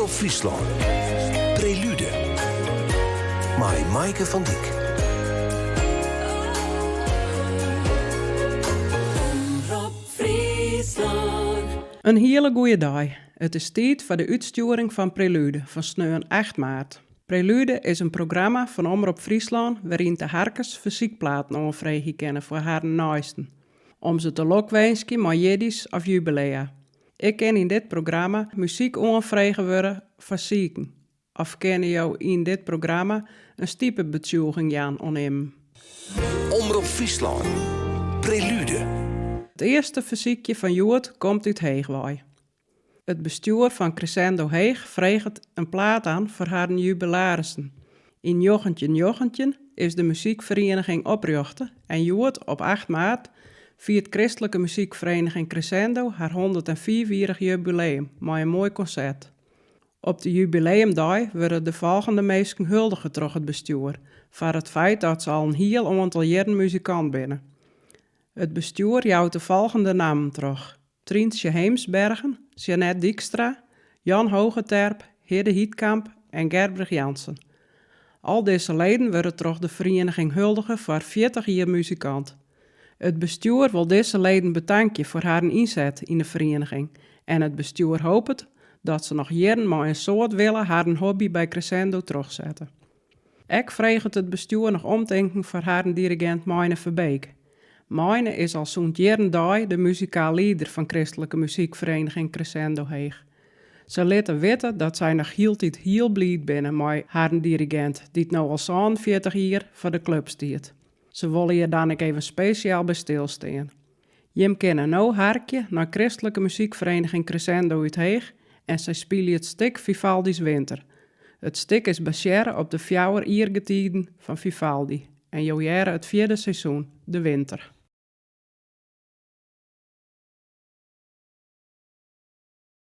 Omrop Fryslân, Prelude mei Maaike van Dyk. Omrop Fryslân. In hiele goeie dei. It is tiid foar de útstjoering fan Prelude fan sneon acht maart. Prelude is in programma fan Omrop Fryslân wêryn't de harkers fersykplaten oanfreegje kinne foar harren neisten, om se te lokwinskjen mei jierdeis of jubilea. Ek kin yn dit programma muzyk oanfrege wurde foar siken of kinne jo yn dit programma in stipebetsjûging jaan oan immen. Omrop Fryslân, Prelude. It earste fersykje fan hjoed komt út Heech wei. It bestjoer fan Crescendo Heech freget in plaat aan foar harren jubilarissen. Yn 1919 is de muzykferieniging oprjochte en hjoed, op acht maart, fiert Kristlike Muzykvereniging Crescendo har 105-jierrich jubileum mei in moai konsert. Op de jubileumdei wurde de folgjende minsken huldige troch it bestjoer foar it feit dat se al in hiel oantal jierren muzikant binne. It bestjoer jout de folgjende nammen troch, Tryntsje Heemsbergen, Jeanette Dykstra, Jan Hogeterp, Hidde Hietkamp en Gerbrich Jansen. Al dizze leden wurde troch de ferieniging huldige foar 40 jier muzikant. It bestjoer wol dizze leden betankje foar harren ynset yn de ferieniging en it bestjoer hopet dat se noch jierren mei in soad wille harren hobby by Crescendo trochsette. Ek freget it bestjoer noch omtinken foar harren dirigint Meine Verbeek. Meine is al sûnt jierren-dei de muzikaal lieder fan Kristlike Muzykvereniging Crescendo Heech. Se litte witte dat sy noch hieltyd hiel bliid binne mei harren dirigint, dy't no al 47 jier foar de klup stiet. Se wolle hjir dan ek even spesjaal by stilstean. Jim kinne no harkje nei Kristlike Muzykvereniging Crescendo út Heech en sy spylje it stik Vivaldi's Winter. It stik is basearre op de fjouwer jiergetiden fan Vivaldi en jo hearre it fjirde seizoen, de winter.